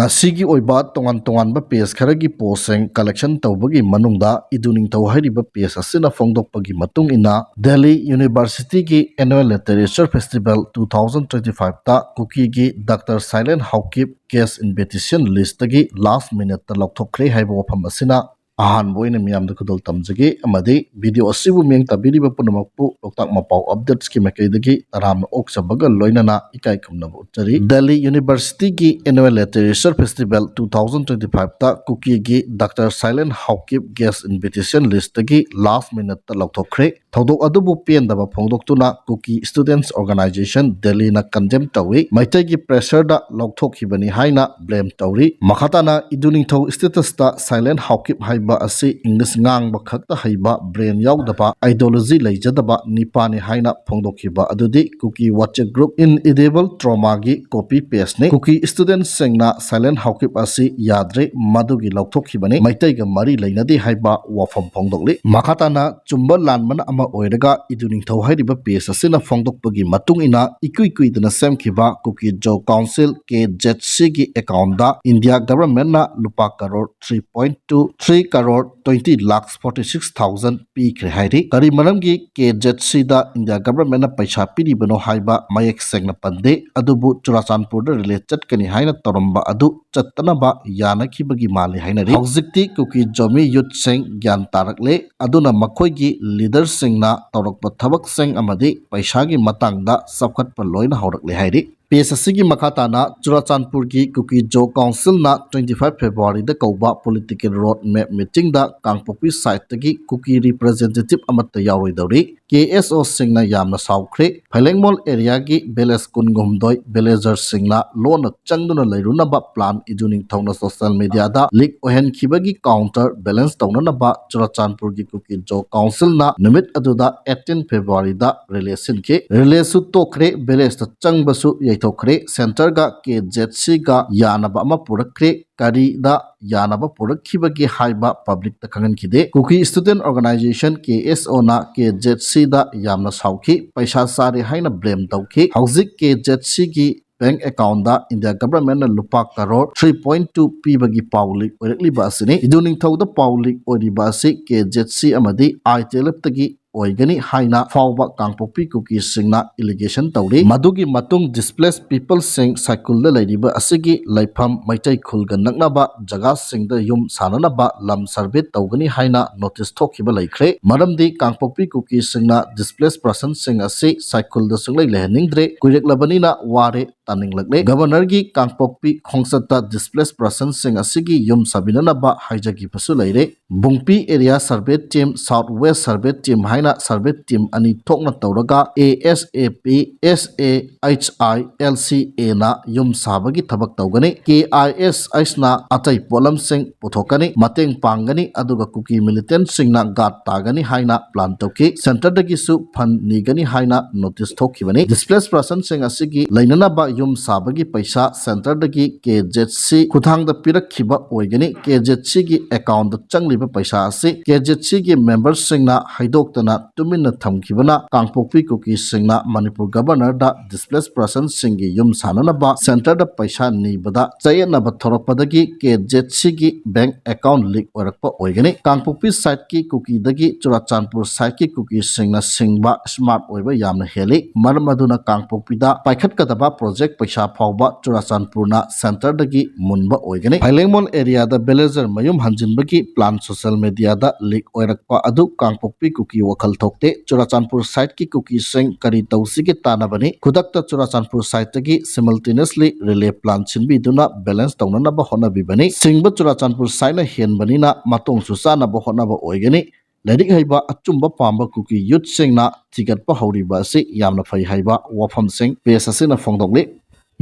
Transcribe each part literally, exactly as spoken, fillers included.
ꯉꯁꯤꯒꯤ ꯑꯣꯏꯕ ꯇꯣꯉꯥꯟ ꯇꯣꯉꯥꯟꯕ ꯄꯦꯖ ꯈꯔꯒꯤ ꯄꯣꯁꯁꯤꯡ ꯀꯂꯦꯛꯁꯟ ꯇꯧꯕꯒꯤ ꯃꯅꯨꯡꯗ ꯏꯗꯨ ꯅꯤꯡꯊꯧ ꯍꯥꯏꯔꯤꯕ ꯄꯦꯖ ꯑꯁꯤꯅ ꯐꯣꯡꯗꯣꯛꯄꯒꯤ ꯃꯇꯨꯡ ꯏꯟꯅ, ꯗꯦꯜꯂꯤ ꯌꯨꯅꯤꯚꯔꯁꯤꯇꯤꯒꯤ annual literature festival two thousand twenty ꯐꯥꯏꯚꯇ ꯀꯨꯀꯤꯒꯤ doctor Sailen Haokip guest invitation ꯂꯤꯁꯇꯒꯤ ꯂꯥꯁ ꯃꯤꯅꯠꯇ ꯂꯧꯊꯣꯛꯈ꯭ꯔꯦ ꯍꯥꯏꯕ ꯋꯥꯐꯝ ꯑꯁꯤꯅ ꯑꯍꯥꯟꯕ ꯑꯣꯏꯅ ꯃꯤꯌꯥꯝꯗ ꯈꯨꯗꯣꯜ ꯇꯝꯖꯒꯦ ꯑꯃꯗꯤ ꯚꯤꯗꯤꯑꯣ ꯑꯁꯤꯕꯨ ꯃꯤꯠꯌꯦꯡ ꯇꯥꯕꯤꯔꯤꯕ ꯄꯨꯝꯅꯃꯛꯄꯨ ꯂꯣꯛꯇꯥꯛ ꯃꯄꯥꯎ ꯑꯞꯗꯦꯠꯁꯀꯤ ꯃꯥꯏꯀꯩꯗꯒꯤ ꯇꯔꯥꯝꯅ ꯑꯣꯛꯆꯕꯒ ꯂꯣꯏꯅꯅ ꯏꯀꯥꯏ ꯈꯨꯝꯅꯕ ꯎꯠꯆꯔꯤ꯫ ꯗꯦꯜꯂꯤ ꯌꯨꯅꯤꯚꯔꯁꯤꯇꯤꯒꯤ annual literature festival two thousand twenty ꯐꯥꯏꯚꯇ ꯀꯨꯀꯤꯒꯤ doctor Sailen Haokip guest invitation ꯂꯤꯁꯇꯒꯤ ꯂꯥꯁ ꯃꯤꯅꯠꯇ ꯂꯧꯊꯣꯛꯈ꯭ꯔꯦ꯫ ꯊꯧꯗꯣꯛ ꯑꯗꯨꯕꯨ ꯄꯦꯟꯗꯕ ꯐꯣꯡꯗꯣꯛꯇꯨꯅ ꯀꯨꯀꯤ ꯁ꯭ꯇꯨꯗꯦꯟꯠꯁ ꯑꯣꯔꯒꯅꯥꯏꯖꯦꯁꯟ ꯗꯦꯜꯂꯤꯅ ꯀꯟꯗꯦꯝ ꯇꯧꯏ꯫ ꯃꯩꯇꯩꯒꯤ ꯄ꯭ꯔꯦꯁꯔꯗ ꯂꯧꯊꯣꯛꯈꯤꯕꯅꯤ ꯍꯥꯏꯅ ꯕ꯭ꯂꯦꯝ ꯇꯧꯔꯤ꯫ ꯃꯈꯥ ꯇꯥꯅ ꯏꯗꯨ ꯅꯤꯡꯊꯧ ꯁ꯭ꯇꯦꯇꯁꯇ ꯁꯥꯏꯂꯦꯟ ꯍꯥꯎꯀꯤꯞ ꯍꯥꯏꯕ ꯑꯁꯤ ꯏꯪꯂꯤꯁ ꯉꯥꯡꯕ ꯈꯛꯇ ꯍꯩꯕ, ꯕ꯭ꯔꯦꯟ ꯌꯥꯎꯗꯕ, ꯑꯥꯏꯗꯤꯌꯣꯂꯣꯖꯤ ꯂꯩꯖꯗꯕ ꯅꯤꯄꯥꯅꯤ ꯍꯥꯏꯅ ꯐꯣꯡꯗꯣꯛꯈꯤꯕ ꯑꯗꯨꯗꯤ ꯀꯨꯀꯤ ꯋꯥꯆꯦꯞ ꯒ꯭ꯔꯨꯞ ꯏꯟ ꯏꯗꯤꯕꯜ ꯇ꯭ꯔꯣꯃꯥꯒꯤ ꯀꯣꯄꯤ ꯄꯦꯁꯅꯤ꯫ ꯀꯨꯀꯤ ꯁ꯭ꯇꯨꯗꯦꯟꯠꯁꯤꯡꯅ ꯁꯥꯏꯂꯦꯟ ꯍꯥꯎꯀꯤꯞ ꯑꯁꯤ ꯌꯥꯗ꯭ꯔꯦ, ꯃꯗꯨꯒꯤ ꯂꯧꯊꯣꯛꯈꯤꯕꯅꯤ, ꯃꯩꯇꯩꯒ ꯃꯔꯤ ꯂꯩꯅꯗꯦ ꯍꯥꯏꯕ ꯋꯥꯐꯝ ꯐꯣꯡꯗꯣꯛꯂꯤ꯫ ꯃꯈꯥ ꯇꯥꯅ ꯆꯨꯝꯕ ꯂꯥꯟꯕꯅ ꯑꯃ ꯑꯣꯏꯔꯒ ꯏꯗꯨ ꯅꯤꯡꯊꯧ ꯍꯥꯏꯔꯤꯕ ꯄꯦꯁ ꯑꯁꯤꯅ ꯐꯣꯡꯗꯣꯛꯄꯒꯤ ꯃꯇꯨꯡ ꯏꯟꯅ ꯏꯀꯨꯏ ꯀꯨꯏꯗꯅ ꯁꯦꯝꯈꯤꯕ ꯀꯨꯀꯤ ꯖꯣ ꯀꯥꯎꯟꯁꯤꯜ, ꯀꯦ ꯖꯦꯠ ꯁꯤꯒꯤ ꯑꯦꯀꯥꯎꯟꯗ ꯏꯟꯗꯤꯌꯥ ꯒꯚꯔꯟꯃꯦꯟꯠꯅ ꯂꯨꯄꯥ crore three point two, three crore twenty lakh forty six thousand ꯄꯤꯈ꯭ꯔꯦ ꯍꯥꯏꯔꯤ꯫ ꯀꯔꯤ ꯃꯔꯝꯒꯤ ꯀꯦ ꯖꯦꯠ ꯁꯤꯗ ꯏꯟꯗꯤꯌꯥ ꯒꯚꯔꯟꯃꯦꯟꯠꯅ ꯄꯩꯁꯥ ꯄꯤꯔꯤꯕꯅꯣ ꯍꯥꯏꯕ ꯃꯌꯦꯛ ꯁꯦꯡꯅ ꯄꯟꯗꯦ, ꯑꯗꯨꯕꯨ ꯆꯨꯔꯥꯆꯥꯟꯄꯨꯔꯗ ꯔꯤꯂꯦ ꯆꯠꯀꯅꯤ ꯍꯥꯏꯅ ꯇꯧꯔꯝꯕ ꯑꯗꯨ ꯆꯠꯇꯅꯕ ꯌꯥꯅꯈꯤꯕꯒꯤ ꯃꯥꯜꯂꯤ ꯍꯥꯏꯅꯔꯤ꯫ ꯍꯧꯖꯤꯛꯇꯤ ꯀꯨꯀꯤ ꯖꯣꯃꯤ ꯌꯨꯠꯁꯤꯡ ꯒ꯭ꯌꯥꯟ ꯇꯥꯔꯛꯂꯦ, ꯑꯗꯨꯅ ꯃꯈꯣꯏꯒꯤ ꯂꯤꯗꯔꯁꯤꯡꯅ ꯇꯧꯔꯛꯄ ꯊꯕꯛꯁꯤꯡ ꯑꯃꯗꯤ ꯄꯩꯁꯥꯒꯤ ꯃꯇꯥꯡꯗ ꯆꯥꯎꯈꯠꯄ ꯂꯣꯏꯅ ꯍꯧꯔꯛꯂꯦ ꯍꯥꯏꯔꯤ꯫ ꯄꯦꯖ ꯑꯁꯤꯒꯤ ꯃꯈꯥ ꯇꯥꯅ ꯆꯨꯔꯥꯆꯥꯟꯄꯨꯔꯒꯤ ꯀꯨꯀꯤ ꯖꯣ ꯀꯥꯎꯟꯁꯤꯜꯅ ꯇ꯭ꯋꯦꯟꯇꯤ ꯐꯥꯏꯚ ꯐꯦꯕ꯭ꯔꯨꯋꯥꯔꯤꯗ ꯀꯧꯕ ꯄꯣꯂꯤꯇꯤꯀꯦꯜ ꯔꯣꯗ ꯃꯦꯞ ꯃꯤꯇꯤꯡꯗ ꯀꯥꯡꯄꯣꯛꯄꯤ ꯁꯥꯏꯠꯇꯒꯤ ꯀꯨꯀꯤ ꯔꯤꯄ꯭ꯔꯖꯦꯟꯇꯦꯇꯤꯚ ꯑꯃꯠꯇ ꯌꯥꯎꯔꯣꯏꯗꯧꯔꯤ꯫ ꯀꯦ ꯑꯦꯁ ꯑꯣꯁꯤꯡꯅ ꯌꯥꯝꯅ ꯁꯥꯎꯈ꯭ꯔꯦ꯫ ꯐꯩꯂꯦꯡꯃꯣꯜ ꯑꯦꯔꯤꯌꯥꯒꯤ ꯚꯤꯂꯦꯖ ꯀꯨꯟꯒ ꯍꯨꯝꯗꯣꯏ ꯚꯤꯂꯦꯖꯔꯁꯤꯡꯅ ꯂꯣꯟꯅ ꯆꯪꯗꯨꯅ ꯂꯩꯔꯨꯅꯕ ꯄ꯭ꯂꯥꯟ ꯏꯗꯨ ꯅꯤꯡꯊꯧꯅ ꯁꯣꯁꯤꯌꯦꯜ ꯃꯤꯗꯤꯌꯥꯗ ꯂꯤꯛ ꯑꯣꯏꯍꯟꯈꯤꯕꯒꯤ ꯀꯥꯎꯟꯇꯔ ꯕꯦꯂꯦꯟꯁ ꯇꯧꯅꯅꯕ ꯆꯨꯔꯥꯆꯥꯟꯄꯨꯔꯒꯤ ꯀꯨꯀꯤ ꯖꯣ ꯀꯥꯎꯟꯁꯤꯜꯅ ꯅꯨꯃꯤꯠ ꯑꯗꯨꯗ ꯑꯩꯠꯇꯤꯟ ꯐꯦꯕ꯭ꯔꯨꯋꯥꯔꯤꯗ ꯔꯤꯂꯦ ꯁꯤꯟꯈꯤ꯫ ꯔꯤꯂꯦꯁꯨ ꯇꯣꯛꯈ꯭ꯔꯦ, ꯚꯤꯂꯦꯖꯇ ꯆꯪꯕꯁꯨ ꯌꯩꯊꯣꯛꯈ꯭ꯔꯦ, ꯁꯦꯟꯇꯔꯒ ꯀꯦ ꯖꯦꯠ ꯁꯤꯒ ꯌꯥꯅꯕ ꯑꯃ ꯄꯨꯔꯛꯈ꯭ꯔꯦ꯫ ꯀꯔꯤꯗ ꯌꯥꯅꯕ ꯄꯨꯔꯛꯈꯤꯕꯒꯦ ꯍꯥꯏꯕ ꯄꯕ꯭ꯂꯤꯛꯇ ꯈꯪꯍꯟꯈꯤꯗꯦ꯫ ꯀꯨꯀꯤ ꯁ꯭ꯇꯨꯗꯦꯟꯠ ꯑꯣꯔꯒꯅꯥꯏꯖꯦꯁꯟ, ꯀꯦ ꯑꯦꯁ ꯑꯣꯅ ꯀꯦ ꯖꯦꯠ ꯁꯤꯗ ꯌꯥꯝꯅ ꯁꯥꯎꯈꯤ, ꯄꯩꯁꯥ ꯆꯥꯔꯦ ꯍꯥꯏꯅ ꯕ꯭ꯂꯦꯝ ꯇꯧꯈꯤ꯫ ꯍꯧꯖꯤꯛ ꯀꯦ ꯖꯦꯠ ꯁꯤꯒꯤ bank account ꯗ India government ꯅ ꯂꯨꯄꯥ ꯀꯔꯣꯔ three point two ꯄꯤꯕꯒꯤ ꯄꯥꯎ leak ꯑꯣꯏꯔꯛꯂꯤꯕ ꯑꯁꯤꯅꯤ꯫ ꯏꯗꯨ ꯅꯤꯡꯊꯧꯗ ꯄꯥꯎ leak ꯑꯣꯏꯔꯤꯕ ꯑꯁꯤ K Z C ꯑꯃꯗꯤ I T L F ꯇꯒꯤ ꯑꯣꯏꯒꯅꯤ ꯍꯥꯏꯅ ꯐꯥꯎꯕ ꯀꯥꯡꯄꯣꯛꯄꯤ ꯀꯨꯀꯤꯁꯤꯡꯅ allegation ꯇꯧꯔꯤ꯫ ꯃꯗꯨꯒꯤ ꯃꯇꯨꯡ displaced people ꯁꯤꯡ ꯁꯥꯏꯀꯨꯜꯗ ꯂꯩꯔꯤꯕ ꯑꯁꯤꯒꯤ ꯂꯩꯐꯝ ꯃꯩꯇꯩ ꯈꯨꯜꯒ ꯅꯛꯅꯕ ꯖꯒꯥꯁꯤꯡꯗ ꯌꯨꯝ ꯁꯥꯅꯅꯕ ꯂꯝ survey ꯇꯧꯒꯅꯤ ꯍꯥꯏꯅ notice ꯊꯣꯛꯈꯤꯕ ꯂꯩꯈ꯭ꯔꯦ꯫ ꯃꯔꯝꯗꯤ ꯀꯥꯡꯄꯣꯛꯄꯤ ꯀꯨꯀꯤꯁꯤꯡꯅ displaced person ꯁꯤꯡ ꯑꯁꯤ ꯁꯥꯏꯀꯨꯜꯗ ꯁꯨꯡꯂꯩ ꯂꯩꯍꯟꯅꯤꯡꯗ꯭ꯔꯦ, ꯀꯨꯏꯔꯛꯂꯕꯅꯤꯅ ꯋꯥꯔꯦ, ꯇꯥꯅꯤꯡꯂꯛꯂꯦ꯫ Governor ꯒꯤ ꯀꯥꯡꯄꯣꯛꯄꯤ ꯈꯣꯡꯆꯠꯇ displaced person ꯁꯤꯡ ꯑꯁꯤꯒꯤ ꯌꯨꯝ ꯁꯥꯕꯤꯅꯅꯕ ꯍꯥꯏꯖꯈꯤꯕꯁꯨ ꯂꯩꯔꯦ꯫ ꯕꯨꯡꯄꯤ Area Survey Team, South West Survey Team ꯍꯥꯏꯅ survey team ꯑꯅꯤ ꯊꯣꯛꯅ ꯇꯧꯔꯒ A S A P, S A H I L C A ꯅ ꯌꯨꯝ ꯁꯥꯕꯒꯤ ꯊꯕꯛ ꯇꯧꯒꯅꯤ꯫ K I S H ꯅ ꯑꯇꯩ ꯄꯣꯠꯂꯝꯁꯤꯡ ꯄꯨꯊꯣꯛꯀꯅꯤ, ꯃꯇꯦꯡ ꯄꯥꯡꯒꯅꯤ, ꯑꯗꯨꯒ ꯀꯨꯀꯤ militant ꯁꯤꯡꯅ guard ꯇꯥꯒꯅꯤ ꯍꯥꯏꯅ plan ꯇꯧꯈꯤ꯫ Centre ꯗꯒꯤꯁꯨ fund ꯅꯤꯒꯅꯤ ꯍꯥꯏꯅ notice ꯊꯣꯛꯈꯤꯕꯅꯤ꯫ Displaced person ꯁꯤꯡ ꯑꯁꯤꯒꯤ ꯂꯩꯅꯅꯕ ꯌꯨꯝ ꯁꯥꯕꯒꯤ ꯄꯩꯁꯥ Centre ꯗꯒꯤ K Z C ꯈꯨꯠꯊꯥꯡꯗ ꯄꯤꯔꯛꯈꯤꯕ ꯑꯣꯏꯒꯅꯤ꯫ K Z C ꯒꯤ account ꯗ ꯆꯪꯂꯤꯕ ꯄꯩꯁꯥ ꯑꯁꯤ K Z C ꯒꯤ member ꯁꯤꯡꯅ ꯍꯥꯏꯗꯣꯛꯇꯅ ꯇꯨꯃꯤꯟꯅ ꯊꯝꯈꯤꯕꯅ ꯀꯥꯡꯄꯣꯛꯄꯤ ꯀꯨꯀꯤꯁꯤꯡꯅ ꯃꯅꯤꯄꯨꯔ Governor ꯗ displaced person ꯁꯤꯡꯒꯤ ꯌꯨꯝ ꯁꯥꯅꯅꯕ Centre ꯗ ꯄꯩꯁꯥ ꯅꯤꯕꯗ ꯆꯌꯦꯠꯅꯕ ꯊꯣꯔꯛꯄꯗꯒꯤ K Z C ꯒꯤ bank account leak ꯑꯣꯏꯔꯛꯄ ꯑꯣꯏꯒꯅꯤ꯫ ꯀꯥꯡꯄꯣꯛꯄꯤ side ꯀꯤ ꯀꯨꯀꯤꯗꯒꯤ ꯆꯨꯔꯥꯆꯥꯟꯄꯨꯔ side ꯀꯤ ꯀꯨꯀꯤꯁꯤꯡꯅ ꯁꯤꯡꯕ, smart ꯑꯣꯏꯕ ꯌꯥꯝꯅ ꯍꯦꯜꯂꯤ꯫ ꯃꯔꯝ ꯑꯗꯨꯅ ꯀꯥꯡꯄꯣꯛꯄꯤꯗ ꯄꯥꯏꯈꯠꯀꯗꯕ project ꯄꯩꯁꯥ ꯐꯥꯎꯕ ꯆꯨꯔꯥꯆꯥꯟꯄꯨꯔꯅ Centre ꯗꯒꯤ ꯃꯨꯟꯕ ꯑꯣꯏꯒꯅꯤ꯫ ꯐꯥꯏꯂꯦꯡꯃꯣꯜ area ꯗ villager ꯃꯌꯨꯝ ꯍꯟꯖꯤꯟꯕꯒꯤ plan social media ꯗ leak ꯑꯣꯏꯔꯛꯄ ꯑꯗꯨ ꯀꯥꯡꯄꯣꯛꯄꯤ ꯀꯨꯀꯤ ꯋꯥꯈꯜ ꯊꯣꯛꯇꯦ꯫ ꯆꯨꯔꯥꯆꯥꯟꯄꯨꯔ side ꯀꯤ ꯀꯨꯀꯤꯁꯤꯡ ꯀꯔꯤ ꯇꯧꯁꯤꯒꯦ ꯇꯥꯟꯅꯕꯅꯤ꯫ ꯈꯨꯗꯛꯇ ꯆꯨꯔꯥꯆꯥꯟꯄꯨꯔ side ꯇꯒꯤ simultaneously relief plan ꯁꯤꯟꯕꯤꯗꯨꯅ balance ꯇꯧꯅꯅꯕ ꯍꯣꯠꯅꯕꯤꯕꯅꯤ꯫ ꯁꯤꯡꯕ ꯆꯨꯔꯥꯆꯥꯟꯄꯨꯔ side ꯅ ꯍꯦꯟꯕꯅꯤꯅ ꯃꯇꯣꯡꯁꯨ ꯆꯥꯅꯕ ꯍꯣꯠꯅꯕ ꯑꯣꯏꯒꯅꯤ꯫ ꯂꯥꯏꯔꯤꯛ ꯍꯩꯕ ꯑꯆꯨꯝꯕ ꯄꯥꯝꯕ ꯀꯨꯀꯤ youth ꯁꯤꯡꯅ ꯊꯤꯒꯠꯄ ꯍꯧꯔꯤꯕ ꯑꯁꯤ ꯌꯥꯝꯅ ꯐꯩ ꯍꯥꯏꯕ ꯋꯥꯐꯝꯁꯤꯡ page ꯑꯁꯤꯅ ꯐꯣꯡꯗꯣꯛꯂꯤ꯫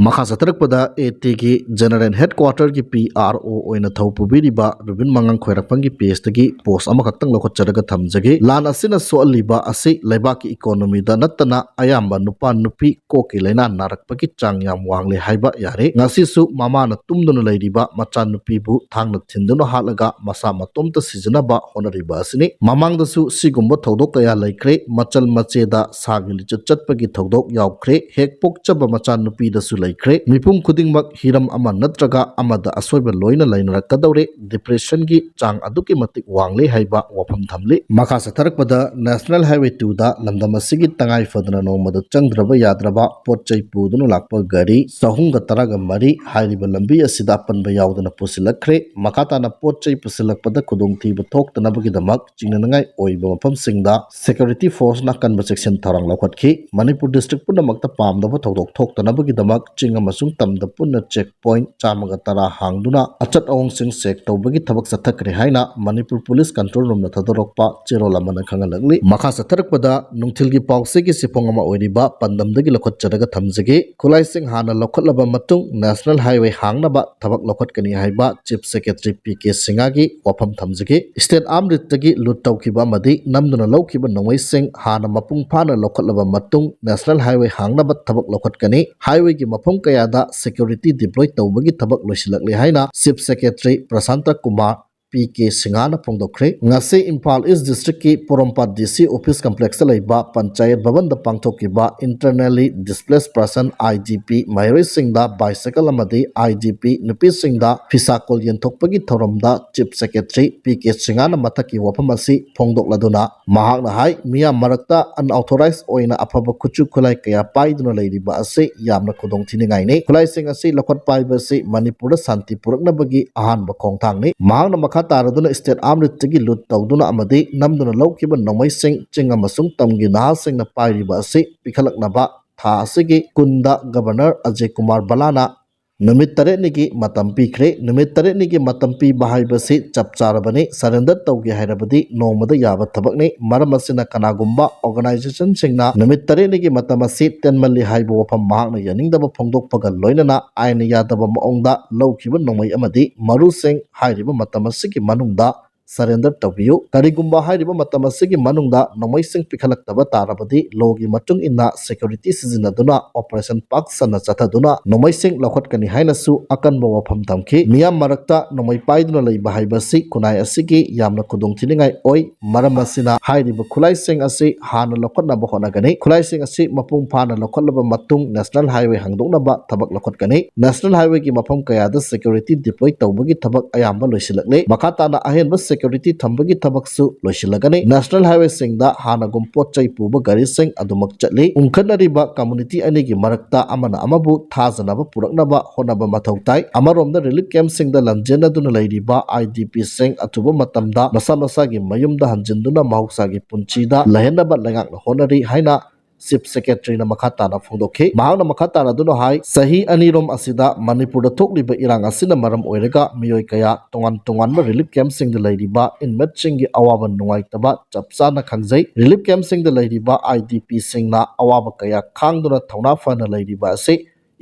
ꯃꯈꯥ ꯆꯠꯊꯔꯛꯄꯗ A T ꯒꯤ General Headquarter ꯒꯤ P R O ꯑꯣꯏꯅ ꯊꯧ ꯄꯨꯕꯤꯔꯤꯕ ꯔꯨꯕꯤꯟ ꯃꯉꯥꯡ ꯈ꯭ꯋꯥꯏꯔꯥꯛꯄꯝꯒꯤ page ꯇꯒꯤ post ꯑꯃꯈꯛꯇꯪ ꯂꯧꯈꯠꯆꯔꯒ ꯊꯝꯖꯒꯦ꯫ ꯂꯥꯟ ꯑꯁꯤꯅ ꯁꯣꯛꯍꯜꯂꯤꯕ ꯑꯁꯤ ꯂꯩꯕꯥꯛꯀꯤ economy ꯗ ꯅꯠꯇꯅ ꯑꯌꯥꯝꯕ ꯅꯨꯄꯥ ꯅꯨꯄꯤ ꯀꯣꯛꯀꯤ ꯂꯥꯏꯅꯥ ꯅꯥꯔꯛꯄꯒꯤ ꯆꯥꯡ ꯌꯥꯝ ꯋꯥꯡꯂꯦ ꯍꯥꯏꯕ ꯌꯥꯔꯦ꯫ ꯉꯁꯤꯁꯨ ꯃꯃꯥꯅ ꯇꯨꯝꯗꯨꯅ ꯂꯩꯔꯤꯕ ꯃꯆꯥꯅꯨꯄꯤꯕꯨ ꯊꯥꯡꯅ ꯊꯤꯟꯗꯨꯅ ꯍꯥꯠꯂꯒ ꯃꯁꯥ ꯃꯇꯣꯝꯇ ꯁꯤꯖꯅꯕ ꯍꯣꯠꯅꯔꯤꯕ ꯑꯁꯤꯅꯤ꯫ ꯃꯃꯥꯡꯗꯁꯨ ꯁꯤꯒꯨꯝꯕ ꯊꯧꯗꯣꯛ ꯀꯌꯥ ꯂꯩꯈ꯭ꯔꯦ꯫ ꯃꯆꯜ ꯃꯆꯦꯗ ꯁꯥꯒꯤ ꯂꯤꯆꯠ ꯆꯠꯄꯒꯤ ꯊꯧꯗꯣꯛ ꯌꯥꯎꯈ꯭ꯔꯦ꯫ ꯍꯦꯛ ꯄꯣꯛꯆꯕ ꯃꯆꯥꯅꯨꯄꯤꯗꯁꯨ ꯂꯩꯈ꯭ꯔꯦ꯫ ꯃꯤꯄꯨꯝ ꯈꯨꯗꯤꯡꯃꯛ ꯍꯤꯔꯝ ꯑꯃ ꯅꯠꯇ꯭ꯔꯒ ꯑꯃꯗ ꯑꯁꯣꯏꯕ ꯂꯣꯏꯅ ꯂꯩꯅꯔꯛꯀꯗꯧꯔꯦ꯫ Depressionꯒꯤ ꯆꯥꯡ ꯑꯗꯨꯛꯀꯤ ꯃꯇꯤꯛ ꯋꯥꯡꯂꯦ ꯍꯥꯏꯕ ꯋꯥꯐꯝ ꯊꯝꯂꯤ꯫ ꯃꯈꯥ ꯆꯠꯊꯔꯛꯄꯗ National Highway twoꯗ ꯂꯝꯗꯝ ꯑꯁꯤꯒꯤ ꯇꯉꯥꯏ ꯐꯗꯅ ꯅꯣꯡꯃꯗ ꯆꯪꯗ꯭ꯔꯕ ꯌꯥꯗ꯭ꯔꯕ ꯄꯣꯠ ꯆꯩ ꯄꯨꯗꯨꯅ ꯂꯥꯛꯄ ꯒꯥꯔꯤ ꯆꯍꯨꯝꯒ ꯇꯔꯥꯒ ꯃꯔꯤ ꯍꯥꯏꯔꯤꯕ ꯂꯝꯕꯤ ꯑꯁꯤꯗ ꯑꯄꯟꯕ ꯌꯥꯎꯗꯅ ꯄꯨꯁꯤꯜꯂꯛꯈ꯭ꯔꯦ꯫ ꯃꯈꯥ ꯇꯥꯅ ꯄꯣꯠ ꯆꯩ ꯄꯨꯁꯤꯜꯂꯛꯄꯗ ꯈꯨꯗꯣꯡꯊꯤꯕ ꯊꯣꯛꯇꯅꯕꯒꯤꯗꯃꯛ ꯆꯤꯡꯅꯅꯤꯡꯉꯥꯏ ꯑꯣꯏꯕ ꯃꯐꯝꯁꯤꯡꯗ security forceꯅ ꯑꯀꯟꯕ ꯆꯦꯛꯁꯤꯟ ꯊꯧꯔꯥꯡ ꯂꯧꯈꯠꯈꯤ꯫ ꯃꯅꯤꯄꯨꯔ district ꯄꯨꯝꯅꯃꯛꯇ ꯄꯥꯝꯗꯕ ꯊꯧꯗꯣꯛ ꯊꯣꯛꯇꯅꯕꯒꯤꯗꯃꯛ ꯆꯤꯡ ꯑꯃꯁꯨꯡ ꯇꯝꯗ ꯄꯨꯟꯅ check point ꯆꯥꯝꯃꯒ ꯇꯔꯥ ꯍꯥꯡꯗꯨꯅ ꯑꯆꯠ ꯑꯑꯣꯡꯁꯤꯡ check ꯇꯧꯕꯒꯤ ꯊꯕꯛ ꯆꯠꯊꯈ꯭ꯔꯦ ꯍꯥꯏꯅ ꯃꯅꯤꯄꯨꯔ Police Control Roomꯅ ꯊꯥꯗꯣꯔꯛꯄ ꯆꯦꯔꯣꯜ ꯑꯃꯅ ꯈꯪꯍꯜꯂꯛꯂꯤ꯫ ꯃꯈꯥ ꯆꯠꯊꯔꯛꯄꯗ ꯅꯨꯡꯊꯤꯜꯒꯤ ꯄꯥꯎꯆꯦꯒꯤ ꯆꯦꯐꯣꯡ ꯑꯃ ꯑꯣꯏꯔꯤꯕ ꯄꯥꯟꯗꯝꯗꯒꯤ ꯂꯧꯈꯠꯆꯔꯒ ꯊꯝꯖꯒꯦ꯫ ꯈꯨꯠꯂꯥꯏꯁꯤꯡ ꯍꯥꯟꯅ ꯂꯧꯈꯠꯂꯕ ꯃꯇꯨꯡ National Highway ꯍꯥꯡꯅꯕ ꯊꯕꯛ ꯂꯧꯈꯠꯀꯅꯤ ꯍꯥꯏꯕ Chief Secretary ꯄꯤ ꯀꯦ ꯁꯤꯡꯍꯒꯤ ꯋꯥꯐꯝ ꯊꯝꯖꯒꯦ꯫ State Arms Listꯇꯒꯤ loot ꯇꯧꯈꯤꯕ ꯑꯃꯗꯤ ꯅꯝꯗꯨꯅ ꯂꯧꯈꯤꯕ ꯅꯣꯡꯃꯩꯁꯤꯡ ꯍꯥꯟꯅ ꯃꯄꯨꯡ ꯐꯥꯅ ꯂꯧꯈꯠꯂꯕ ꯃꯇꯨꯡ National Highway ꯍꯥꯡꯅꯕ ꯊꯕꯛ ꯂꯧꯈꯠꯀꯅꯤ꯫ Highwayꯒꯤ ꯃꯐꯝ ꯀꯌꯥꯗ security deploy ꯇꯧꯕꯒꯤ ꯊꯕꯛ ꯂꯣꯏꯁꯤꯜꯂꯛꯂꯦ ꯍꯥꯏꯅ Chief Secretary Prasanta Kumar P K ꯁꯤꯡꯍꯅ ꯐꯣꯡꯗꯣꯛꯈ꯭ꯔꯦ꯫ ꯉꯁꯤ ꯏꯝꯐꯥꯜ East Districtꯀꯤ ꯄꯣꯔꯣꯝꯄꯥꯠ D C Office Complexꯇ ꯂꯩꯕ ꯄꯟꯆꯥꯌꯠ ꯚꯕꯟꯗ ꯄꯥꯡꯊꯣꯛꯈꯤꯕ Internally Displaced Person, I D P, ꯃꯍꯩꯔꯣꯏꯁꯤꯡꯗ bicycle ꯑꯃꯗꯤ I D P ꯅꯨꯄꯤꯁꯤꯡꯗ ꯐꯤꯁꯥꯀꯣꯜ ꯌꯦꯟꯊꯣꯛꯄꯒꯤ ꯊꯧꯔꯝꯗ Chief Secretary ꯄꯤ ꯀꯦ ꯁꯤꯡꯍꯅ ꯃꯊꯛꯀꯤ ꯋꯥꯐꯝ ꯑꯁꯤ ꯐꯣꯡꯗꯣꯛꯂꯗꯨꯅ ꯃꯍꯥꯛꯅ ꯍꯥꯏ, ꯃꯤꯌꯥꯝ ꯃꯔꯛꯇ unauthorized ꯑꯣꯏꯅ ꯑꯐꯕ ꯈꯨꯠꯁꯨ ꯈꯨꯠꯂꯥꯏ ꯀꯌꯥ ꯄꯥꯏꯗꯨꯅ ꯂꯩꯔꯤꯕ ꯑꯁꯤ ꯌꯥꯝꯅ ꯈꯨꯗꯣꯡꯊꯤꯅꯤꯡꯉꯥꯏꯅꯤ꯫ ꯈꯨꯠꯂꯥꯏꯁꯤꯡ ꯑꯁꯤ ꯂꯧꯈꯠꯄ ꯍꯥꯏꯕꯁꯤ ꯃꯅꯤꯄꯨꯔꯗ ꯁꯥꯟꯇꯤ ꯄꯨꯔꯛꯅꯕꯒꯤ ꯑꯍꯥꯟꯕ ꯈꯣꯡꯊꯥꯡꯅꯤ꯫ ꯃꯍꯥꯛꯅ ꯃꯈꯥ ꯇꯥꯔꯗꯨꯅ State Arms Listꯇꯒꯤ loot ꯇꯧꯗꯨꯅ ꯑꯃꯗꯤ ꯅꯝꯗꯨꯅ ꯂꯧꯈꯤꯕ ꯅꯣꯡꯃꯩꯁꯤꯡ ꯆꯤꯡ ꯑꯃꯁꯨꯡ ꯇꯝꯒꯤ ꯅꯍꯥꯁꯤꯡꯅ ꯄꯥꯏꯔꯤꯕ ꯑꯁꯤ ꯄꯤꯈꯠꯂꯛꯅꯕ ꯊꯥ ꯑꯁꯤꯒꯤ ꯀꯨꯟꯗ Governor ꯑꯖꯌ ꯀꯨꯃꯥꯔ ꯕꯂꯥꯅ ꯅꯨꯃꯤꯠ ꯇꯔꯦꯠꯅꯤꯒꯤ ꯃꯇꯝ ꯄꯤꯈ꯭ꯔꯦ꯫ ꯅꯨꯃꯤꯠ ꯇꯔꯦꯠꯅꯤꯒꯤ ꯃꯇꯝ ꯄꯤꯕ ꯍꯥꯏꯕꯁꯤ ꯆꯞ ꯆꯥꯔꯕꯅꯤ꯫ Surrender ꯇꯧꯒꯦ ꯍꯥꯏꯔꯕꯗꯤ ꯅꯣꯡꯃꯗ ꯌꯥꯕ ꯊꯕꯛꯅꯤ꯫ ꯃꯔꯝ ꯑꯁꯤꯅ ꯀꯅꯥꯒꯨꯝꯕ organizationꯁꯤꯡꯅ ꯅꯨꯃꯤꯠ ꯇꯔꯦꯠꯅꯤꯒꯤ ꯃꯇꯝ ꯑꯁꯤ ꯇꯦꯟꯃꯜꯂꯤ ꯍꯥꯏꯕ ꯋꯥꯐꯝ ꯃꯍꯥꯛꯅ ꯌꯥꯅꯤꯡꯗꯕ ꯐꯣꯡꯗꯣꯛꯄꯒ ꯂꯣꯏꯅꯅ ꯑꯥꯏꯟꯅ ꯌꯥꯗꯕ ꯃꯑꯣꯡꯗ ꯂꯧꯈꯤꯕ ꯅꯣꯡꯃꯩ ꯑꯃꯗꯤ ꯃꯔꯨꯁꯤꯡ ꯍꯥꯏꯔꯤꯕ ꯃꯇꯝ ꯑꯁꯤꯒꯤ ꯃꯅꯨꯡꯗ surrender ꯇꯧꯕꯤꯌꯨ꯫ ꯀꯔꯤꯒꯨꯝꯕ ꯍꯥꯏꯔꯤꯕ ꯃꯇꯝ ꯑꯁꯤꯒꯤ ꯃꯅꯨꯡꯗ ꯅꯣꯡꯃꯩꯁꯤꯡ ꯄꯤꯈꯠꯂꯛꯇꯕ ꯇꯥꯔꯕꯗꯤ, law ꯒꯤ ꯃꯇꯨꯡ ꯏꯟꯅ security ꯁꯤꯖꯤꯟꯅꯗꯨꯅ operation ꯄꯥꯛ ꯁꯟꯅ ꯆꯠꯊꯗꯨꯅ ꯅꯣꯡꯃꯩꯁꯤꯡ ꯂꯧꯈꯠꯀꯅꯤ ꯍꯥꯏꯅꯁꯨ ꯑꯀꯟꯕ ꯋꯥꯐꯝ ꯊꯝꯈꯤ꯫ ꯃꯤꯌꯥꯝ ꯃꯔꯛꯇ ꯅꯣꯡꯃꯩ ꯄꯥꯏꯗꯨꯅ ꯂꯩꯕ ꯍꯥꯏꯕꯁꯤ ꯈꯨꯟꯅꯥꯏ ꯑꯁꯤꯒꯤ ꯌꯥꯝꯅ ꯈꯨꯗꯣꯡꯊꯤꯅꯤꯡꯉꯥꯏ ꯑꯣꯏ꯫ ꯃꯔꯝ ꯑꯁꯤꯅ ꯍꯥꯏꯔꯤꯕ ꯈꯨꯠꯂꯥꯏꯁꯤꯡ ꯑꯁꯤ ꯍꯥꯟꯅ ꯂꯧꯈꯠꯅꯕ ꯍꯣꯠꯅꯒꯅꯤ꯫ ꯈꯨꯠꯂꯥꯏꯁꯤꯡ ꯑꯁꯤ ꯃꯄꯨꯡ ꯐꯥꯅ ꯂꯧꯈꯠꯂꯕ ꯃꯇꯨꯡ National Highway ꯍꯥꯡꯗꯣꯛꯅꯕ ꯊꯕꯛ ꯂꯧꯈꯠꯀꯅꯤ꯫ National Highway ꯒꯤ ꯃꯐꯝ ꯀꯌꯥꯗ security deploy ꯇꯧꯕꯒꯤ ꯊꯕꯛ ꯑꯌꯥꯝꯕ ꯂꯣꯏꯁꯤꯜꯂꯛꯂꯦ꯫ ꯃꯈꯥ ꯇꯥꯅ ꯑꯍꯦꯟꯕ security ꯊꯝꯕꯒꯤ ꯊꯕꯛꯁꯨ ꯂꯣꯏꯁꯤꯜꯂꯒꯅꯤ꯫ National Highway ꯁꯤꯡꯗ ꯍꯥꯟꯅꯒꯨꯝ ꯄꯣꯠ ꯆꯩ ꯄꯨꯕ ꯒꯥꯔꯤꯁꯤꯡ ꯑꯗꯨꯃꯛ ꯆꯠꯂꯤ꯫ ꯎꯪꯈꯠꯅꯔꯤꯕ community ꯑꯅꯤꯒꯤ ꯃꯔꯛꯇ ꯑꯃꯅ ꯑꯃꯕꯨ ꯊꯥꯖꯅꯕ ꯄꯨꯔꯛꯅꯕ ꯍꯣꯠꯅꯕ ꯃꯊꯧ ꯇꯥꯏ꯫ ꯑꯃꯔꯣꯝꯗ relief camp ꯁꯤꯡꯗ ꯂꯝꯖꯦꯟꯅꯗꯨꯅ ꯂꯩꯔꯤꯕ I D P ꯁꯤꯡ ꯑꯊꯨꯕ ꯃꯇꯝꯗ ꯃꯁꯥ ꯃꯁꯥꯒꯤ ꯃꯌꯨꯝꯗ ꯍꯟꯖꯤꯟꯗꯨꯅ ꯃꯍꯧꯁꯥꯒꯤ ꯄꯨꯟꯁꯤꯗ ꯂꯩꯍꯟꯅꯕ ꯂꯩꯉꯥꯛꯅ ꯍꯣꯠꯅꯔꯤ ꯍꯥꯏꯅ Chief Secretary ꯅ ꯃꯈꯥ ꯇꯥꯅ ꯐꯣꯡꯗꯣꯛꯈꯤ꯫ ꯃꯍꯥꯛꯅ ꯃꯈꯥ ꯇꯥꯅ ꯑꯗꯨꯅ ꯍꯥꯏ, ꯆꯍꯤ ꯑꯅꯤꯔꯣꯝ ꯑꯁꯤꯗ ꯃꯅꯤꯄꯨꯔꯗ ꯊꯣꯛꯂꯤꯕ ꯏꯔꯥꯡ ꯑꯁꯤꯅ ꯃꯔꯝ ꯑꯣꯏꯔꯒ ꯃꯤꯑꯣꯏ ꯀꯌꯥ ꯇꯣꯉꯥꯟ ꯇꯣꯉꯥꯟꯕ relief camp ꯁꯤꯡꯗ ꯂꯩꯔꯤꯕ inmate ꯁꯤꯡꯒꯤ ꯑꯋꯥꯕ ꯅꯨꯡꯉꯥꯏꯇꯕ ꯆꯞ ꯆꯥꯅ ꯈꯪꯖꯩ꯫ Relief camp ꯁꯤꯡꯗ ꯂꯩꯔꯤꯕ I D P ꯁꯤꯡꯅ ꯑꯋꯥꯕ ꯀꯌꯥ ꯈꯥꯡꯗꯨꯅ ꯊꯧꯅꯥ ꯐꯅ ꯂꯩꯔꯤꯕ ꯑꯁꯤ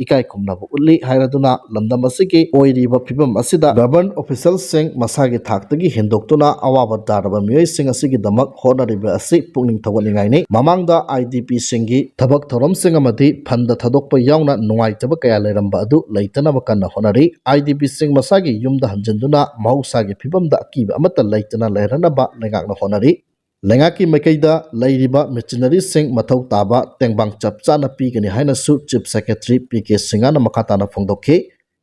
ꯏꯀꯥꯏ ꯈꯨꯝꯅꯕ ꯎꯠꯂꯤ ꯍꯥꯏꯔꯗꯨꯅ ꯂꯝꯗꯝ ꯑꯁꯤꯒꯤ ꯑꯣꯏꯔꯤꯕ ꯐꯤꯕꯝ ꯑꯁꯤꯗ government official ꯁꯤꯡ ꯃꯁꯥꯒꯤ ꯊꯥꯛꯇꯒꯤ ꯍꯦꯟꯗꯣꯛꯇꯨꯅ ꯑꯋꯥꯕ ꯇꯥꯔꯕ ꯃꯤꯑꯣꯏꯁꯤꯡ ꯑꯁꯤꯒꯤꯗꯃꯛ ꯍꯣꯠꯅꯔꯤꯕ ꯑꯁꯤ ꯄꯨꯛꯅꯤꯡ ꯊꯧꯒꯠꯅꯤꯡꯉꯥꯏꯅꯤ꯫ ꯃꯃꯥꯡꯗ I D P ꯁꯤꯡꯒꯤ ꯊꯕꯛ ꯊꯧꯔꯝꯁꯤꯡ ꯑꯃꯗꯤ fund ꯊꯥꯗꯣꯛꯄ ꯌꯥꯎꯅ ꯅꯨꯡꯉꯥꯏꯇꯕ ꯀꯌꯥ ꯂꯩꯔꯝꯕ ꯑꯗꯨ ꯂꯩꯇꯅꯕ ꯀꯟꯅ ꯍꯣꯠꯅꯔꯤ꯫ I D P ꯁꯤꯡ ꯃꯁꯥꯒꯤ ꯌꯨꯝꯗ ꯍꯟꯖꯤꯟꯗꯨꯅ ꯃꯍꯧꯁꯥꯒꯤ ꯐꯤꯕꯝꯗ ꯑꯀꯤꯕ ꯑꯃꯠꯇ ꯂꯩꯇꯅ ꯂꯩꯔꯅꯕ ꯂꯩꯉꯥꯛꯅ ꯍꯣꯠꯅꯔꯤ꯫ ꯂꯩꯉꯥꯛꯀꯤ ꯃꯥꯏꯀꯩꯗ ꯂꯩꯔꯤꯕ machinery ꯁꯤꯡ ꯃꯊꯧ ꯇꯥꯕ ꯇꯦꯡꯕꯥꯡ ꯆꯞ ꯆꯥꯅ ꯄꯤꯒꯅꯤ ꯍꯥꯏꯅꯁꯨ Chief Secretary P K ꯁꯤꯡꯍꯅ ꯃꯈꯥ ꯇꯥꯅ ꯐꯣꯡꯗꯣꯛꯈꯤ꯫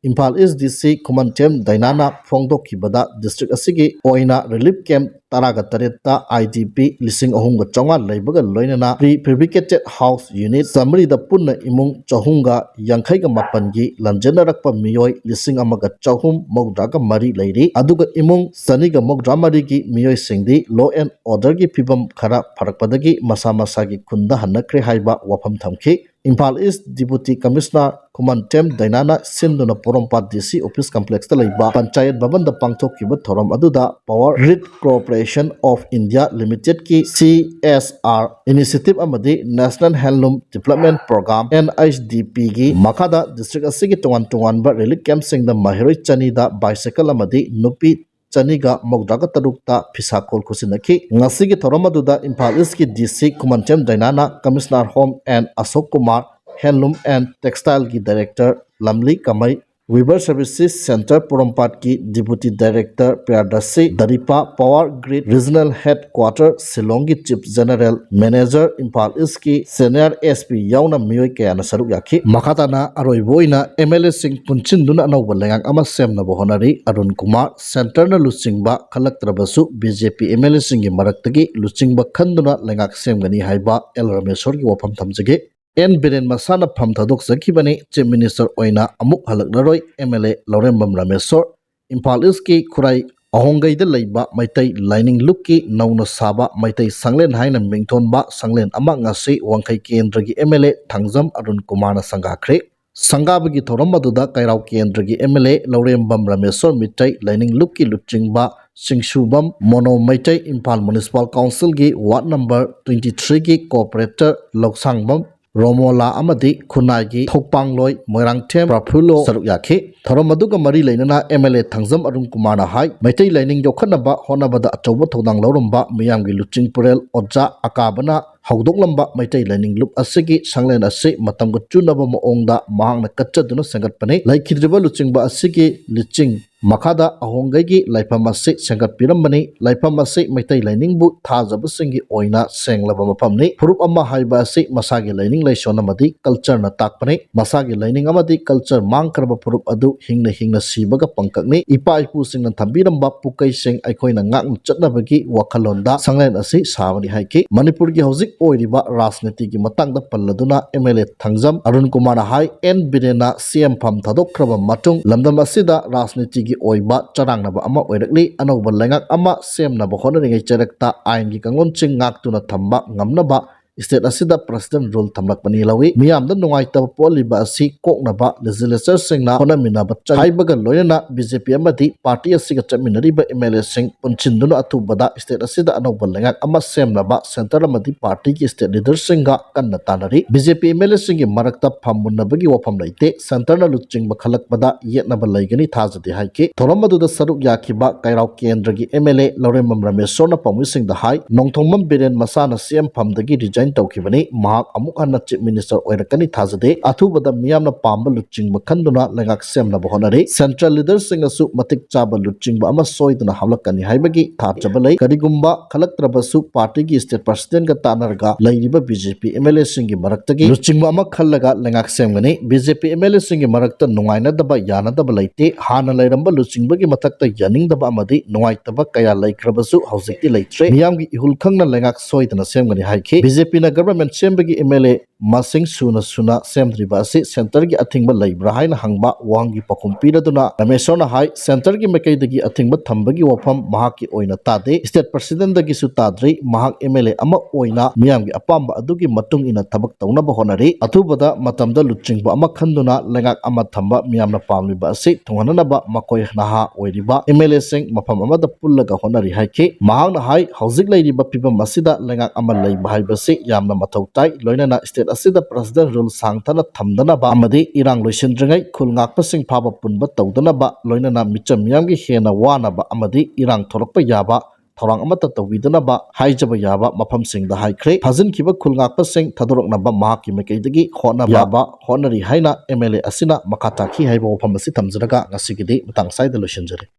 ꯏꯝꯐꯥꯜ East D C ꯈꯨꯃꯟꯊꯦꯝ ꯗꯥꯏꯅꯥꯅ ꯐꯣꯡꯗꯣꯛꯈꯤꯕꯗ district ꯑꯁꯤꯒꯤ ꯑꯣꯏꯅ relief camp ꯇꯔꯥꯒ ꯇꯔꯦꯠꯇ I D P ꯂꯤꯁꯤꯡ ꯑꯍꯨꯝꯒ ꯆꯥꯝꯃꯉꯥ ꯂꯩꯕꯒ ꯂꯣꯏꯅꯅ prefabricated house unit ꯆꯥꯃꯔꯤꯗ ꯄꯨꯟꯅ ꯏꯃꯨꯡ ꯆꯍꯨꯝꯒ ꯌꯥꯡꯈꯩꯒ ꯃꯥꯄꯟꯒꯤ ꯂꯝꯖꯤꯟꯅꯔꯛꯄ ꯃꯤꯑꯣꯏ ꯂꯤꯁꯤꯡ ꯑꯃꯒ ꯆꯍꯨꯝ ꯃꯧꯗ꯭ꯔꯥꯒ ꯃꯔꯤ ꯂꯩꯔꯤ꯫ ꯑꯗꯨꯒ ꯏꯃꯨꯡ ꯆꯅꯤꯒ ꯃꯧꯗ꯭ꯔꯥ ꯃꯔꯤꯒꯤ ꯃꯤꯑꯣꯏꯁꯤꯡꯗꯤ law and order ꯒꯤ ꯐꯤꯕꯝ ꯈꯔ ꯐꯔꯛꯄꯗꯒꯤ ꯃꯁꯥ ꯃꯁꯥꯒꯤ ꯈꯨꯟꯗ ꯍꯟꯅꯈ꯭ꯔꯦ ꯍꯥꯏꯕ ꯋꯥꯐꯝ ꯊꯝꯈꯤ꯫ ꯏꯝꯐꯥꯜ East Deputy Commissioner ꯈꯨꯃꯟꯊꯦꯝ ꯗꯥꯏꯅꯥꯅ ꯁꯤꯟꯗꯨꯅ ꯄꯣꯔꯣꯝꯄꯥꯠ D C Office Complex ꯇ ꯂꯩꯕ ꯄꯟꯆꯥꯌꯠ ꯚꯕꯟꯗ ꯄꯥꯡꯊꯣꯛꯈꯤꯕ ꯊꯧꯔꯝ ꯑꯗꯨꯗ Power Grid Corporation of India Limited ꯀꯤ C S R initiative ꯑꯃꯗꯤ National Handloom Development Program, N H D P ꯒꯤ ꯃꯈꯥꯗ district ꯑꯁꯤꯒꯤ ꯇꯣꯉꯥꯟ ꯇꯣꯉꯥꯟꯕ relief camp ꯁꯤꯡꯗ ꯃꯍꯩꯔꯣꯏ ꯆꯅꯤꯗ bicycle ꯑꯃꯗꯤ ꯅꯨꯄꯤ ꯆꯅꯤꯒ ꯃꯧꯗ꯭ꯔꯥꯒ ꯇꯔꯨꯛꯇ ꯐꯤꯁꯥ ꯀꯣꯜ ꯈꯨꯠꯁꯤꯟꯅꯈꯤ꯫ ꯉꯁꯤꯒꯤ ꯊꯧꯔꯝ ꯑꯗꯨꯗ ꯏꯝꯐꯥꯜ ꯏꯁꯀꯤ ꯗꯤ ꯁꯤ ꯈꯨꯃꯟꯊꯦꯝ ꯗꯥꯏꯅꯥꯅ Commissioner Home and Ashok Kumar, Handloom and Textileꯒꯤ Director ꯂꯝꯂꯤ ꯀꯃꯩ, Weaver Services Centre ꯄꯣꯔꯣꯝꯄꯥꯠꯀꯤ Deputy Director ꯄ꯭ꯔꯤꯌꯥꯗꯔꯁꯤ ꯗꯔꯤꯄꯥ, Power Grid Regional Headquarter ꯁꯤꯂꯣꯡꯒꯤ Chief General Manager Imphal ꯏꯁꯀꯤ Senior S P ꯌꯥꯎꯅ ꯃꯤꯑꯣꯏ ꯀꯌꯥꯅ ꯁꯔꯨꯛ ꯌꯥꯈꯤ꯫ ꯃꯈꯥ ꯇꯥꯅ ꯑꯔꯣꯏꯕ ꯑꯣꯏꯅ M L Aꯁꯤꯡ ꯄꯨꯟꯁꯤꯟꯗꯨꯅ ꯑꯅꯧꯕ ꯂꯩꯉꯥꯛ ꯑꯃ ꯁꯦꯝꯅꯕ ꯍꯣꯠꯅꯔꯤ꯫ ꯑꯔꯨꯟ ꯀꯨꯃꯥꯔ, Centreꯅ ꯂꯨꯆꯤꯡꯕ ꯈꯜꯂꯛꯇ꯭ꯔꯕꯁꯨ B J P M L Aꯁꯤꯡꯒꯤ ꯃꯔꯛꯇꯒꯤ ꯂꯨꯆꯤꯡꯕ ꯈꯟꯗꯨꯅ ꯂꯩꯉꯥꯛ ꯁꯦꯝꯒꯅꯤ ꯍꯥꯏꯕ L ꯔꯥꯃꯦꯁꯣꯔꯒꯤ ꯋꯥꯐꯝ ꯊꯝꯖꯒꯦ꯫ N ꯕꯤꯔꯦꯟ ꯃꯁꯥꯅ ꯐꯝ ꯊꯥꯗꯣꯛꯆꯈꯤꯕꯅꯤ꯫ Chief Minister ꯑꯣꯏꯅ ꯑꯃꯨꯛ ꯍꯜꯂꯛꯂꯔꯣꯏ꯫ M L A ꯂꯧꯔꯦꯝꯕꯝ ꯔꯥꯃꯦꯁꯣꯔ, ꯏꯝꯐꯥꯜ ꯏꯁꯀꯤ ꯈꯨꯔꯥꯏ ꯑꯍꯣꯡꯒꯩꯗ ꯂꯩꯕ ꯃꯩꯇꯩ ꯂꯥꯏꯅꯤꯡ ꯂꯨꯞꯀꯤ ꯅꯧꯅ ꯁꯥꯕ ꯃꯩꯇꯩ ꯁꯪꯂꯦꯟ ꯍꯥꯏꯅ ꯃꯤꯡꯊꯣꯟꯕ ꯁꯪꯂꯦꯟ ꯑꯃ ꯉꯁꯤ ꯋꯥꯡꯈꯩ ꯀꯦꯟꯗ꯭ꯔꯒꯤ M L A Thangjam Arun ꯀꯨꯃꯥꯔꯅ ꯁꯪꯒꯥꯈ꯭ꯔꯦ꯫ ꯁꯪꯒꯥꯕꯒꯤ ꯊꯧꯔꯝ ꯑꯗꯨꯗ ꯀꯩꯔꯥꯎ ꯀꯦꯟꯗ꯭ꯔꯒꯤ M L A ꯂꯧꯔꯦꯝꯕꯝ ꯔꯥꯃꯦꯁꯣꯔ, ꯃꯤꯇꯩ ꯂꯥꯏꯅꯤꯡ ꯂꯨꯞꯀꯤ ꯂꯨꯆꯤꯡꯕ ꯁꯤꯡꯁꯨꯕꯝ ꯃꯣꯅꯣ ꯃꯩꯇꯩ, ꯏꯝꯐꯥꯜ Municipal Councilꯒꯤ Ward number twenty threeꯒꯤ Corporator ꯂꯧꯁꯥꯡꯕꯝ ꯔꯣꯃꯣꯂꯥ ꯑꯃꯗꯤ ꯈꯨꯟꯅꯥꯏꯒꯤ ꯊꯧꯄꯥꯡꯂꯣꯏ ꯃꯣꯏꯔꯥꯡꯊꯦꯝ ꯄ꯭ꯔꯐꯨꯜꯂꯣ ꯁꯔꯨꯛ ꯌꯥꯈꯤ꯫ ꯊꯧꯔꯝ ꯑꯗꯨꯒ ꯃꯔꯤ ꯂꯩꯅꯅ M L A Thangjam Arun ꯀꯨꯃꯥꯔꯅ ꯍꯥꯏ, ꯃꯩꯇꯩ ꯂꯥꯏꯅꯤꯡ ꯌꯣꯛꯈꯠꯅꯕ ꯍꯣꯠꯅꯕꯗ ꯑꯆꯧꯕ ꯊꯧꯗꯥꯡ ꯂꯧꯔꯝꯕ ꯃꯤꯌꯥꯝꯒꯤ ꯂꯨꯆꯤꯡ ꯄꯨꯔꯦꯜ ꯑꯣꯖꯥ ꯑꯀꯥꯕꯅ ꯍꯧꯗꯣꯛꯂꯝꯕ ꯃꯩꯇꯩ ꯂꯥꯏꯅꯤꯡ ꯂꯨꯞ ꯑꯁꯤꯒꯤ ꯁꯪꯂꯦꯟ ꯑꯁꯤ ꯃꯇꯝꯒ ꯆꯨꯅꯕ ꯃꯑꯣꯡꯗ ꯃꯍꯥꯛꯅ ꯀꯠꯆꯗꯨꯅ ꯁꯦꯝꯒꯠꯄꯅꯤ꯫ ꯂꯩꯈꯤꯗ꯭ꯔꯤꯕ ꯂꯨꯆꯤꯡꯕ ꯑꯁꯤꯒꯤ ꯂꯤꯆꯤꯡ ꯃꯈꯥꯗ ꯑꯍꯣꯡꯒꯩꯒꯤ ꯂꯥꯏꯐꯝ ꯑꯁꯤ ꯁꯦꯝꯒꯠꯄꯤꯔꯝꯕꯅꯤ꯫ ꯂꯥꯏꯐꯝ ꯑꯁꯤ ꯃꯩꯇꯩ ꯂꯥꯏꯅꯤꯡꯕꯨ ꯊꯥꯖꯕꯁꯤꯡꯒꯤ ꯑꯣꯏꯅ ꯁꯦꯡꯂꯕ ꯃꯐꯝꯅꯤ꯫ ꯐꯨꯔꯨꯞ ꯑꯃ ꯍꯥꯏꯕ ꯑꯁꯤ ꯃꯁꯥꯒꯤ ꯂꯥꯏꯅꯤꯡ ꯂꯥꯏꯁꯣꯟ ꯑꯃꯗꯤ cultureꯅ ꯇꯥꯛꯄꯅꯤ꯫ ꯃꯁꯥꯒꯤ ꯂꯥꯏꯅꯤꯡ ꯑꯃꯗꯤ culture ꯃꯥꯡꯈ꯭ꯔꯕ ꯐꯨꯔꯨꯞ ꯑꯗꯨ ꯍꯤꯡꯅ ꯍꯤꯡꯅ ꯁꯤꯕꯒ ꯄꯪꯀꯛꯅꯤ꯫ ꯏꯄꯥ ꯏꯄꯨꯁꯤꯡꯅ ꯊꯝꯕꯤꯔꯝꯕ ꯄꯨꯀꯩꯁꯤꯡ ꯑꯩꯈꯣꯏꯅ ꯉꯥꯛꯅ ꯆꯠꯅꯕꯒꯤ ꯋꯥꯈꯜꯂꯣꯟꯗ ꯁꯪꯂꯦꯟ ꯑꯁꯤ ꯁꯥꯕꯅꯤ ꯍꯥꯏꯈꯤ꯫ ꯃꯅꯤꯄꯨꯔꯒꯤ ꯍꯧꯖꯤꯛ ꯑꯣꯏꯔꯤꯕ ꯔꯥꯖꯅꯤꯇꯤꯒꯤ ꯃꯇꯥꯡꯗ ꯄꯜꯂꯗꯨꯅ M L A Thangjam Arun ꯀꯨꯃꯥꯔꯅ ꯍꯥꯏ, N ꯕꯤꯔꯦꯟꯅ C M ꯐꯝ ꯊꯥꯗꯣꯛꯈ꯭ꯔꯕ ꯃꯇꯨꯡ ꯂꯝꯗꯝ ꯑꯁꯤꯗ ꯔꯥꯖꯅꯤꯇꯤꯒꯤ ꯑꯣꯏꯕ ꯆꯔꯥꯡꯅꯕ ꯑꯃ ꯑꯣꯏꯔꯛꯂꯤ꯫ ꯑꯅꯧꯕ ꯂꯩꯉꯥꯛ ꯑꯃ ꯁꯦꯝꯅꯕ ꯍꯣꯠꯅꯔꯤꯉꯩ ꯆꯩꯔꯛꯇ ꯑꯥꯏꯟꯒꯤ ꯀꯥꯡꯂꯣꯟꯁꯤꯡ ꯉꯥꯛꯇꯨꯅ ꯊꯝꯕ ꯉꯝꯅꯕ state ꯑꯁꯤꯗ president rule ꯊꯝꯂꯛꯄꯅꯤ ꯂꯧꯏ꯫ ꯃꯤꯌꯥꯝꯗ ꯅꯨꯡꯉꯥꯏꯇꯕ ꯄꯣꯛꯍꯜꯂꯤꯕ ꯑꯁꯤ ꯀꯣꯛꯅꯕ legislatureꯁꯤꯡꯅ ꯍꯣꯠꯅꯃꯤꯟꯅꯕ ꯆꯪ ꯍꯥꯏꯕꯒ ꯂꯣꯏꯅꯅ BJP ꯑꯃꯗꯤ party ꯑꯁꯤꯒ ꯆꯠꯃꯤꯟꯅꯔꯤꯕ MLAꯁꯤꯡ ꯄꯨꯟꯁꯤꯟꯗꯨꯅ ꯑꯊꯨꯕꯗ state ꯑꯁꯤꯗ ꯑꯅꯧꯕ ꯂꯩꯉꯥꯛ ꯑꯃ ꯁꯦꯝꯅꯕ centre ꯑꯃꯗꯤ partyꯒꯤ state leaderꯁꯤꯡꯒ ꯀꯟꯅ ꯇꯥꯟꯅꯔꯤ꯫ BJP MLAꯁꯤꯡꯒꯤ ꯃꯔꯛꯇ ꯐꯝꯃꯨꯟꯅꯕꯒꯤ ꯋꯥꯐꯝ ꯂꯩꯇꯦ꯫ Centreꯅ ꯂꯨꯆꯤꯡꯕ ꯈꯜꯂꯛꯄꯗ ꯌꯦꯠꯅꯕ ꯂꯩꯒꯅꯤ ꯊꯥꯖꯗꯦ ꯍꯥꯏꯈꯤ꯫ ꯊꯧꯔꯝ ꯑꯗꯨꯗ ꯁꯔꯨꯛ ꯌꯥꯈꯤꯕ ꯀꯩꯔꯥꯎ ꯀꯦꯟꯗ꯭ꯔꯒꯤ MLA ꯂꯧꯔꯦꯝꯕꯝ ꯔꯃꯦꯁꯣꯔꯅ ꯄꯥꯎꯃꯤꯁꯤꯡꯗ ꯍꯥꯏ, ꯅꯣꯡꯊꯣꯡꯕꯝ ꯕꯤꯔꯦꯟ ꯃꯁꯥꯅ CM ꯐꯝꯗꯒꯤ resign ꯇꯧꯈꯤꯕꯅꯤ꯫ ꯃꯍꯥꯛ ꯑꯃꯨꯛ ꯍꯟꯅ chief minister ꯑꯣꯏꯔꯛꯀꯅꯤ ꯊꯥꯖꯗꯦ꯫ ꯑꯊꯨꯕꯗ ꯃꯤꯌꯥꯝꯅ ꯄꯥꯝꯕ ꯂꯨꯆꯤꯡꯕ ꯈꯟꯗꯨꯅ ꯂꯩꯉꯥꯛ ꯁꯦꯝꯅꯕ ꯍꯣꯠꯅꯔꯤ꯫ Central leaderꯁꯤꯡꯅꯁꯨ ꯃꯇꯤꯛ ꯆꯥꯕ ꯂꯨꯆꯤꯡꯕ ꯑꯃ ꯁꯣꯏꯗꯅ ꯍꯥꯞꯂꯛꯀꯅꯤ ꯍꯥꯏꯕꯒꯤ ꯊꯥꯖꯕ ꯂꯩ꯫ ꯀꯔꯤꯒꯨꯝꯕ ꯈꯜꯂꯛꯇ꯭ꯔꯕꯁꯨ partyꯒꯤ state presidentꯒ ꯇꯥꯟꯅꯔꯒ ꯂꯩꯔꯤꯕ BJP MLAꯁꯤꯡꯒꯤ ꯃꯔꯛꯇꯒꯤ ꯂꯨꯆꯤꯡꯕ ꯑꯃ ꯈꯜꯂꯒ ꯂꯩꯉꯥꯛ ꯁꯦꯝꯒꯅꯤ꯫ BJP MLAꯁꯤꯡꯒꯤ ꯃꯔꯛꯇ ꯅꯨꯡꯉꯥꯏꯅꯗꯕ ꯌꯥꯅꯗꯕ ꯂꯩꯇꯦ꯫ ꯍꯥꯟꯅ ꯂꯩꯔꯝꯕ ꯂꯨꯆꯤꯡꯕꯒꯤ ꯃꯊꯛꯇ ꯌꯥꯅꯤꯡꯗꯕ ꯑꯃꯗꯤ ꯅꯨꯡꯉꯥꯏꯇꯕ ꯀꯌꯥ ꯂꯩꯈ꯭ꯔꯕꯁꯨ ꯍꯧꯖꯤꯛꯇꯤ ꯂꯩꯇ꯭ꯔꯦ꯫ ꯃꯤꯌꯥꯝꯒꯤ ꯏꯍꯨꯜ ꯈꯪꯅ ꯂꯩꯉꯥꯛ ꯁꯣꯏꯗꯅ ꯁꯦꯝꯒꯅꯤ ꯍꯥꯏꯈꯤ꯫ BJPꯅ government ꯁꯦꯝꯕꯒꯤ MLA ꯃꯁꯤꯡ ꯁꯨꯅ ꯁꯨꯅ ꯁꯦꯝꯗ꯭ꯔꯤꯕ ꯑꯁꯤ centreꯒꯤ ꯑꯊꯤꯡꯕ ꯂꯩꯕ꯭ꯔꯥ ꯍꯥꯏꯅ ꯍꯪꯕ ꯋꯥꯍꯪꯒꯤ ꯄꯥꯎꯈꯨꯝ ꯄꯤꯔꯗꯨꯅ ꯔꯃꯦꯁꯣꯔꯅ ꯍꯥꯏ, centreꯒꯤ ꯃꯥꯏꯀꯩꯗꯒꯤ ꯑꯊꯤꯡꯕ ꯊꯝꯕꯒꯤ ꯋꯥꯐꯝ ꯃꯍꯥꯛꯀꯤ ꯑꯣꯏꯅ ꯇꯥꯗꯦ꯫ State presidentꯗꯒꯤꯁꯨ ꯇꯥꯗ꯭ꯔꯤ꯫ ꯃꯍꯥꯛ MLA ꯑꯃ ꯑꯣꯏꯅ ꯃꯤꯌꯥꯝꯒꯤ ꯑꯄꯥꯝꯕ ꯑꯗꯨꯒꯤ ꯃꯇꯨꯡ ꯏꯟꯅ ꯊꯕꯛ ꯇꯧꯅꯕ ꯍꯣꯠꯅꯔꯤ꯫ ꯑꯊꯨꯕꯗ ꯃꯇꯝꯗ ꯂꯨꯆꯤꯡꯕ ꯑꯃ ꯈꯟꯗꯨꯅ ꯂꯩꯉꯥꯛ ꯑꯃ ꯊꯝꯕ ꯃꯤꯌꯥꯝꯅ ꯄꯥꯝꯂꯤꯕ ꯑꯁꯤ ꯊꯨꯡꯍꯟꯅꯅꯕ ꯃꯈꯣꯏ ꯅꯍꯥ ꯑꯣꯏꯔꯤꯕ MLAꯁꯤꯡ ꯃꯐꯝ ꯑꯃꯗ ꯄꯨꯜꯂꯒ ꯍꯣꯠꯅꯔꯤ ꯍꯥꯏꯈꯤ꯫ ꯃꯍꯥꯛꯅ ꯍꯥꯏ, ꯍꯧꯖꯤꯛ ꯂꯩꯔꯤꯕ ꯐꯤꯕꯝ ꯑꯁꯤꯗ ꯂꯩꯉꯥꯛ ꯑꯃ ꯂꯩꯕ ꯍꯥꯏꯕꯁꯤ ꯌꯥꯝꯅ ꯃꯊꯧ ꯇꯥꯏ꯫ ꯂꯣꯏꯅꯅ state ꯑꯁꯤꯗ president rule ꯁꯥꯡꯊꯅ ꯊꯝꯗꯅꯕ ꯑꯃꯗꯤ ꯏꯔꯥꯡ ꯂꯣꯏꯁꯤꯟꯗ꯭ꯔꯤꯉꯩ ꯈꯨꯜ ꯉꯥꯛꯄꯁꯤꯡ ꯐꯥꯕ ꯄꯨꯟꯕ ꯇꯧꯗꯅꯕ, ꯂꯣꯏꯅꯅ ꯃꯤꯆꯝ ꯃꯤꯌꯥꯝꯒꯤ ꯍꯦꯟꯅ ꯋꯥꯅꯕ ꯑꯃꯗꯤ ꯏꯔꯥꯡ ꯊꯣꯛꯂꯛꯄ ꯌꯥꯕ ꯊꯧꯔꯥꯡ ꯑꯃꯠꯇ ꯇꯧꯕꯤꯗꯅꯕ ꯍꯥꯏꯖꯕ ꯌꯥꯕ ꯃꯐꯝꯁꯤꯡꯗ ꯍꯥꯏꯈ꯭ꯔꯦ꯫ ꯐꯥꯖꯤꯟꯈꯤꯕ ꯈꯨꯜ ꯉꯥꯛꯄꯁꯤꯡ ꯊꯥꯗꯣꯔꯛꯅꯕ ꯃꯍꯥꯛꯀꯤ ꯃꯥꯏꯀꯩꯗꯒꯤ ꯍꯣꯠꯅꯕ ꯌꯥꯕ ꯍꯣꯠꯅꯔꯤ ꯍꯥꯏꯅ MLA ꯑꯁꯤꯅ ꯃꯈꯥ ꯇꯥꯈꯤ ꯍꯥꯏꯕ ꯋꯥꯐꯝ ꯑꯁꯤ ꯊꯝꯖꯔꯒ ꯉꯁꯤꯒꯤꯗꯤ ꯃꯇꯥꯡ ꯑꯁꯤꯗ ꯂꯣꯏꯁꯤꯟꯖꯔꯦ꯫